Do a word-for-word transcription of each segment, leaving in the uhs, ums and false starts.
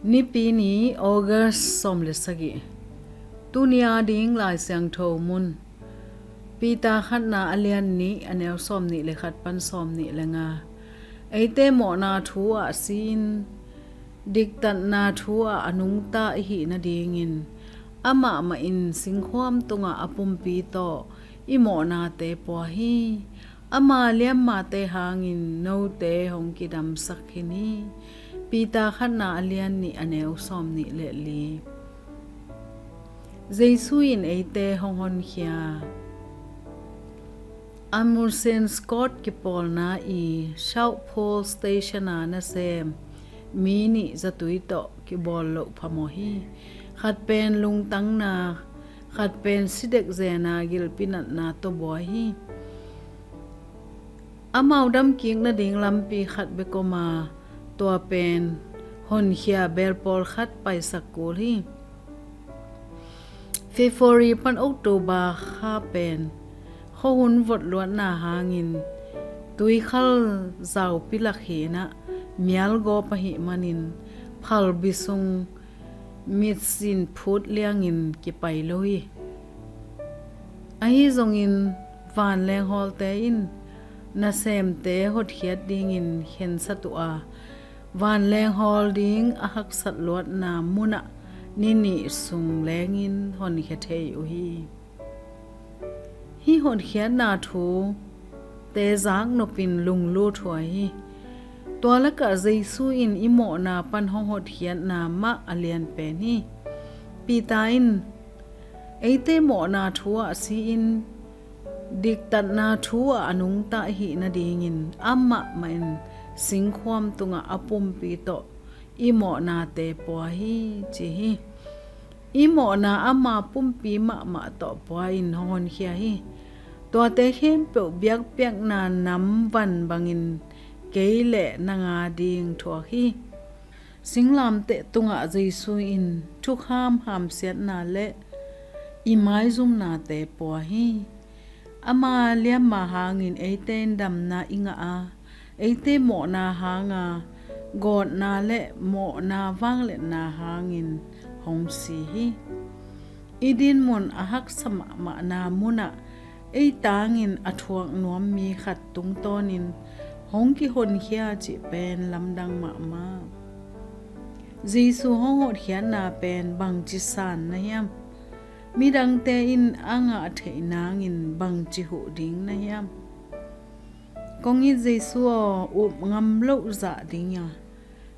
Nipi ni, August sawm le sagih. Tuni a ding Lai Siangtho mun, Peter khatna a lian nih, a neu sawm nih le khat pan sawm nih le nga. Eite mawhna thu ah si-in, diktatna thu ah a nungta i hih nadingin, amah mah in singkhuam tungah a pumpi tawh i mawhnate pua hi. Ama liammate hangin note hong kidamsak khin hi. Peter khatna a lian nih, a neu sawm nih le li. Jesu in eite hong honkhia. Amundsen Scott kipawlna i South Pole Station a nasem mi nih zatui tawh kibawl loh phamawh hi. Khat pen lungtangna, khat pen sidek zena gilpi natna tawh buai hi. Amau damkik nading lampi khat bek om a, tua pen honkhia bel pawlkhat paisak kul hi. February pan October kha pen khuahun votluatna hangin tuikhal zaupi lak hi-in ah, mialgawp ahih manin phalbi sung mitsin phut liangin kipai lo hi. Ahi zongin vanlenghawlte in nasemte hotkhiat dingin khensat uh a, vanlenghawl ding a haksat luatna munah ni nih sung lengin honkhia thei uh hi. Hih hotkhiatna thute zaknopin lunglut huai hi. Tua lakah Jesu in i mawhna pan hong hotkhiatna mah a lian pen hi. Peter in eite mawhna thu ah si-in, diktatna thu ah a nungta i hih nadingin, amah mah in singkhuam tungah a pumpi tawh i mawhnate pua hi, ci hi. I mawhna ama pumpi mahmah tawh pua-in hong honkhia hi. Tuate khempeuh biakpiakna nam van bangin kei le nang a ding thuak hi. Singlamteh tungah Jesu in thukham hamsiatna le i maizumnate pua hi. Ama liamma hangin eite in damna i ngah a, eite mawhna hanga gawtna le mawhna vangliatna hangin hong si hi. I dinmun a haksa mahmahna munah ei tangin a thuak nuam mi khat tungtawnin hong kihonkhia cih pen lamdang mahmah. Jesu hong hotkhiatna pen bangci san na hiam? Midangte in a ngah theih nangin bangci huh ding na hiam? Kong it Jesu aw, up ngam loh zah dinga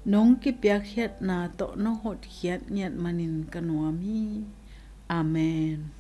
nong kipiakkhiatna tawh nong hotkhiat ngiat manin ka nuam hi. Amen.